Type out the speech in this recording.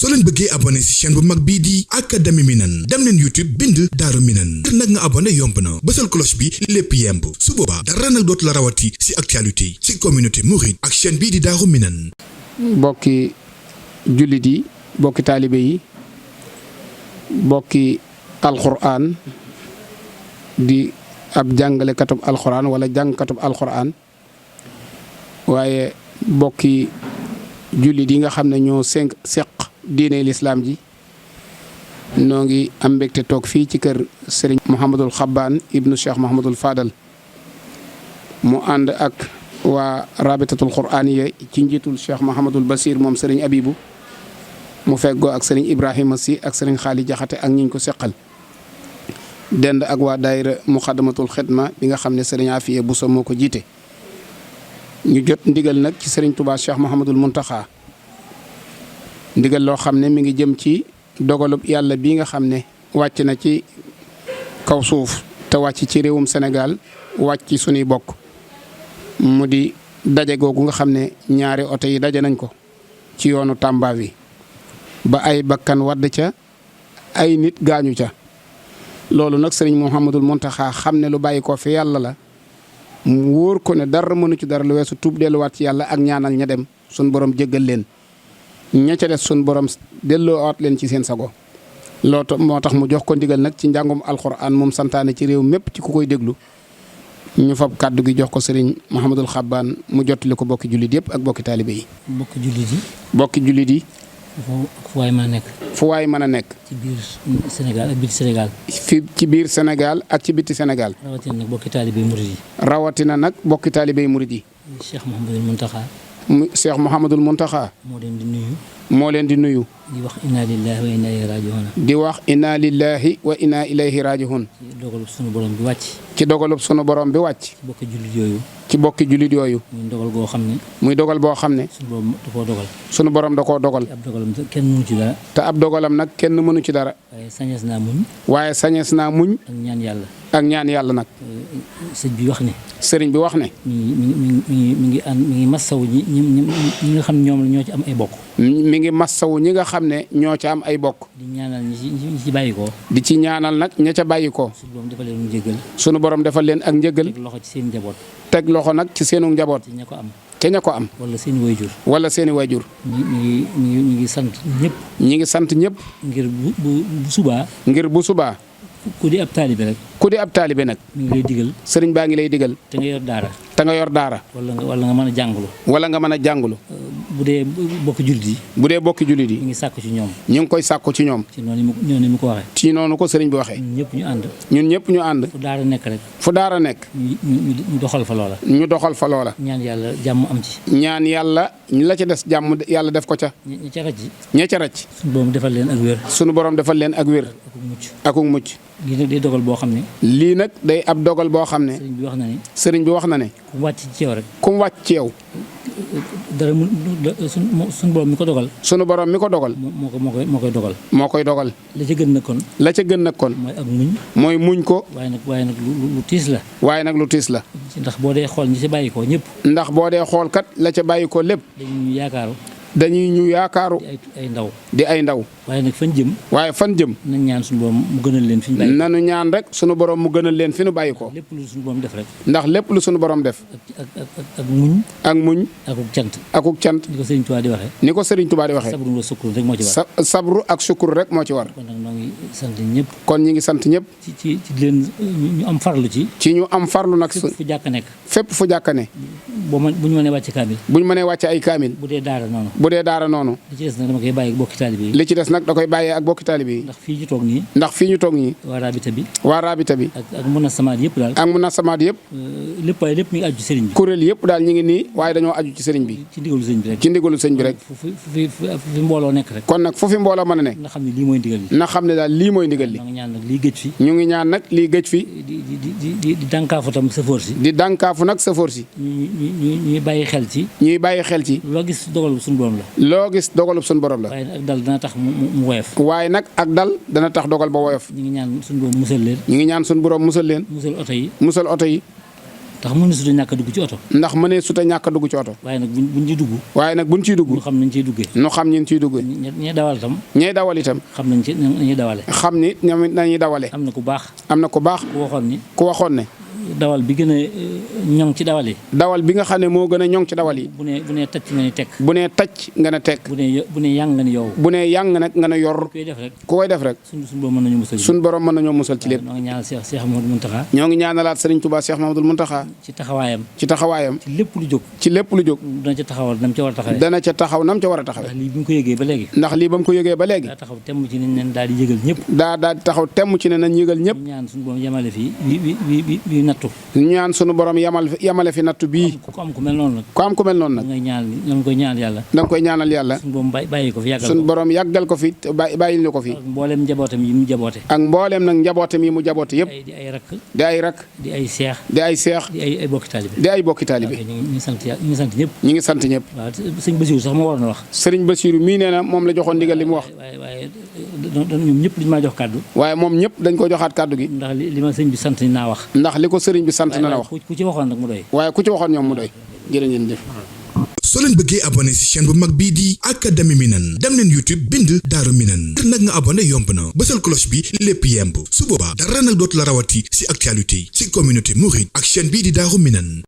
soo leen bëggee abonné ci chaîne bu mag bii di Académie Minane dem leen YouTube bind Daaru Minane ngir nag nga abonné yomb na bësal cloche bi lépp yemb su boobaa dara nag dootu la rawati ci actualité ci communauté mouride ak chaîne bii di Daaru Minane. bokki jullit yi bokki taalibe yi bokki alxuraan di ab jàngalekatub alxuraan wala jàngkatub alxuraan waaye bokki jullit yi nga xam ne ñoo seq diine lislaam ji noo ngi am mbégte toog fii ci kër sëriñ Mouhamadul Xabbaan ibnu Cheikh Mouhamadul Fadal mu ànd ak waa rabitatul quraaniya ci njiitul Cheikh Mouhamadul Basir moom sëriñ Abibu mu feggoo ak sëriñ Ibrahima Si ak sëriñ Xaali Jaxate ak ñiñ ko seqal dend ak waa daayira muxadamatul xidma bi nga xam ne sëriñ Afiya Buso moo ko jiite ñu jot ndigal nag ci sëriñ Touba Cheikh Mouhamadul Muntaxa ndigal loo xam ne mi ngi jëm ci dogalub yàlla bii nga xam ne wàcc na ci kaw suuf te wàcc ci réewum Sénégal wàcc ci sunuy bokk mu di daje googu nga xam ne ñaari oto yi daje nañ ko ci yoonu Tamba wi ba ay bakkan wadd ca ay nit gaañu ca loolu nag sëriñ Mouhamadul Muntaxa xam ne lu bàyyi ko fi yàlla la mu wóor ko ne dara mënu ci dara lu weesu tuub delluwaat ci yàlla ak ñaanal ña dem sun borom jéggal leen ña ca des sun borom delloowaat leen ci seen sago loolu moo tax mu jox ko ndigal nag ci njàngum alxuraan moom santaane ci réew mépp ci ku koy déglu ñu fab kàddu gi jox ko sëriñ Mouhamadul Xabbaan mu jottali ko bokki jullit yëpp ak bokki taalibe yi. bokki jullit yi. bokki jullit yi. fu waay mën a nekk. fu waay mën a nekk. ci biir Sénégal ak biti Sénégal. ci biir Sénégal ak ci biti Sénégal. rawatina nag bokki taalibe murid yi. rawatina nag bokki taalibe murid yi. Cheikh Mouhamadul Muntaxa. Cheikh Mouhamadul Muntaxa. moo leen di nuyu. moo leen di nuyu. di wax inna lillahi wa inna ilayhi raji'un. di wax inna lillahi wa inna ilayhi raji'un. ci dogalub sunu borom bi wàcc. ci dogalub sunu borom bi wàcc. ci bokki jullit yooyu. ci bokki jullit yooyu. muy dogal goo xam ne. muy dogal boo xam ne. sunu borom da koo dogal. sunu borom da koo dogal. te ab dogalam kenn mënu ci dara. te ab dogalam nag kenn mënu ci dara. waaye sañees naa muñ. waaye sañees naa muñ. ak ñaan yàlla. ak ñaan yàlla nag. sëñ bi wax ne. sëriñ bi wax ne. mi ngi massawu ñi nga xam ne ñoom ñoo ci am ay bokk. mi ngi massawu ñi nga xam ne ñoo ci am ay bokk. di ñaanal ñi ci bàyyi ko. di ci ñaanal nag ña ca bàyyi ko. sunu borom defal leen njëgal. sunu borom defal leen ak njëgal. teg loxo ci seen njaboot. teg loxo nag ci seenu njaboot. ci ña ko am. ca ña ko am. wala seeni wayjur. wala seeni wayjur. ñi ngi sant ñëpp. ñi ngi sant ñëpp. ngir bu subaa. ngir bu subaa. ku di ab taalibe rek. ku di ab taalibe nag. mi ngi lay digal. sëriñ baa ngi lay digal. te nga yor daara. te nga yor daara. wala nga mën a jàngulu. wala nga mën a jàngulu. bu dee bokki jullit yi. bu dee bokki jullit yi. mi ngi sàkku ci ñoom. ñu ngi koy sàkku ci ñoom. ci noonu mu ko waxee. ci noonu ko sëriñ bi waxee. ñun ñëpp ñu ànd. ñun ñëpp ñu ànd. fu daara nekk rek. fu daara nekk. ñu doxal fa loola. ñu doxal fa loola. ñaan yàlla jàmm am ci. ñaan yàlla la ca des jàmm yàlla def ko ca. ña ca rëcc. ña ca rëcc. suñu borom defal leen ak wér. sunu borom defal leen ak wér. akuk mucc. akuk mucc. lii nag day dogal boo xam ne. lii nag day ab dogal boo xam ne. sëriñ bi wax na ne. sëriñ bi wax na ne. ku wàcc ci yow rek. ku mu wàcc ci yow. dara suñu borom mi ko dogal. sunu borom mi ko dogal. moo koy dogal. moo koy dogal. la ca gën nag kon. la ca gën nag kon. mooy ak muñ. mooy muñ ko. waaye nag lu tiis la. waaye nag lu tiis la. ndax boo dee xool ñi ci bàyyi ko ñëpp. ndax boo dee xool kat la ca bàyyi ko lépp. dañuy yaakaaru. dañuy ñu yaakaaru. di ay ndaw. di ay ndaw. waaye nag fan jëm. waaye fan jëm. nañ ñaan suñu borom mu gënal leen fi ñu bàyyi. nanu ñaan rek sunu borom mu gënal leen fi nu bàyyi ko. lépp lu suñu borom def rek. ndax lépp lu sunu borom def. ak muñ. ak muñ. akuk cant. akuk cant. ni ko Serigne Touba di waxee. ni ko Serigne Touba di waxee. sabru wa sukkur rek moo ci war. sabru ak sukkur rek moo ci war. kon nag ñoo ngi sant ñëpp. kon ñi ngi sant ñëpp. ci leen ñu am farlu ci. ci ñu am farlu nag. fépp fu jàkka nekk. fépp fu jàkka ne. bu ñu mënee wàcce kaamil. bu ñu mënee wàcce ay kaamil. bu dee daara noonu. bu dee daara noonu. li ci des nag dama koy bàyyi ak bokki taalibe yi. li ci des nag da koy bàyyee ak bokki taalibe yi. ndax fii ñu toog nii. ndax fii ñu toog nii. waa rabita bi. waa rabita bi. ak munasamaat yëpp daal. ak munasamaat yëpp. lépp mi ngi aju ci sëriñ bi. kuréel yëpp daal ñu ngi nii waaye dañoo aju ci sëriñ bi. ci ndigalu sëriñ bi rek. ci ndigalu sëriñ bi rek. fu fi mbooloo nekk rek. kon nag fu fi mbooloo mën a ne. nga xam ne lii mooy ndigal li. na xam ne daal lii mooy ndigal li. ñu ngi ñaan nag lii gëj fi. ñu ngi ñaan nag lii gëj fi. di dànkaafu tam safoor si. di dànkaafu nag safoor si. ñuy bàyyi xel ci. ñuy bàyyi xel ci. loo gis dogalub suñu borom la. loo gis dogalub suñu borom la. waaye nag ak dal dana tax mu woyof. waaye nag ak dal dana tax dogal ba woyof. ñu ngi ñaan suñu borom musal leen. ñu ngi ñaan suñu borom musal leen. musal oto yi. musal oto yi. ndax mën na su ñàkk a dugg ci oto. ndax mënee su ta ñàkk a dugg ci oto. waaye nag buñ ciy dugg. waaye nag buñ ciy dugg. ñu xam nañ ciy duggee. ñu xam ñin ciy duggee. ñee dawal itam. ñee dawal itam. xam nañ ci nañuy dawale. xam ni ñoom it nañuy dawale. am na ku baax. am na ku baax. ku waxoon ne. dawal bi gën a ñoŋ ci dawal yi. dawal bi nga xam ne moo gën a ñoŋ ci dawal yi. bu nee tacc nga ne tekk. bu nee tacc nga ne tekk. bu nee yang nga ne yow. bu nee yang nag nga ne yor. ku koy def rek. suñu borom mën nañu musal. suñu borom mën nañoo musal ci lépp. ñoo ngi ñaanal Cheikh Mouhamadou Mountakha. ñoo ngi ñaanalaat Serigne Touba Cheikh Mouhamadou Mountakha. ci taxawaayam. ci taxawaayam. ci lépp lu jóg. ci lépp lu jóg. dana ca taxawal nam ca war a taxawee. dana ca taxaw nam ca war a taxawee. ndax lii bi mu ko yëgee ba léegi. ndax lii ba mu ko yëgee ba léegi. daa taxaw temm ci nañ leen daal di yëgal ñëpp. daa di taxaw temm ci ne nañ yëgal ñëpp. ñaan suñu borom yemale fii bi nattu. ñaan suñu borom yamale fi nattu bii. ku am ku mel noonu nag. ku am ku mel noonu nag. da nga koy ñaanal yàlla. da nga koy ñaanal yàlla. suñu borom bàyyi ko fi yàggal ko. suñu borom yàggal ko fi bàyyil ñu ko fi. ak mboolem njabootam yi mu jaboote. ak mboolem nag njabootam yi mu jaboote yëpp. di ay rakk. di ay rakk. di ay seex. di ay seex. di ay bokki taalibe. di ay bokki taalibe. ñu ngi sant ñëpp. ñu ngi sant ñëpp. waaw sëñ Basiru sax moo waroon a wax. sëriñ Basiru mii nee na moom la joxoon ndigal li mu wax. waaye ñoom ñëpp dañu maa jox kàddu. waaye moom ñëpp dañ ko joxaat kàddu gi. ndax li ma sëñ bi sant naa wax. ndax li ko sëriñ bi sant na la wax. ku ci waxoon nag mu doy. waaye ku ci waxoon ñoom mu doy. jërë ngeen jëf. soo leen bëggee abonné ci chaîne bu mag bii di Académie Minane dem leen YouTube bind Daaru Minane ngir nag nga abonné yomb na bësal cloche bi lépp yemb su boobaa dara nag dootu la rawati ci actualité ci communauté mouride ak chaîne bii di Daaru Minane.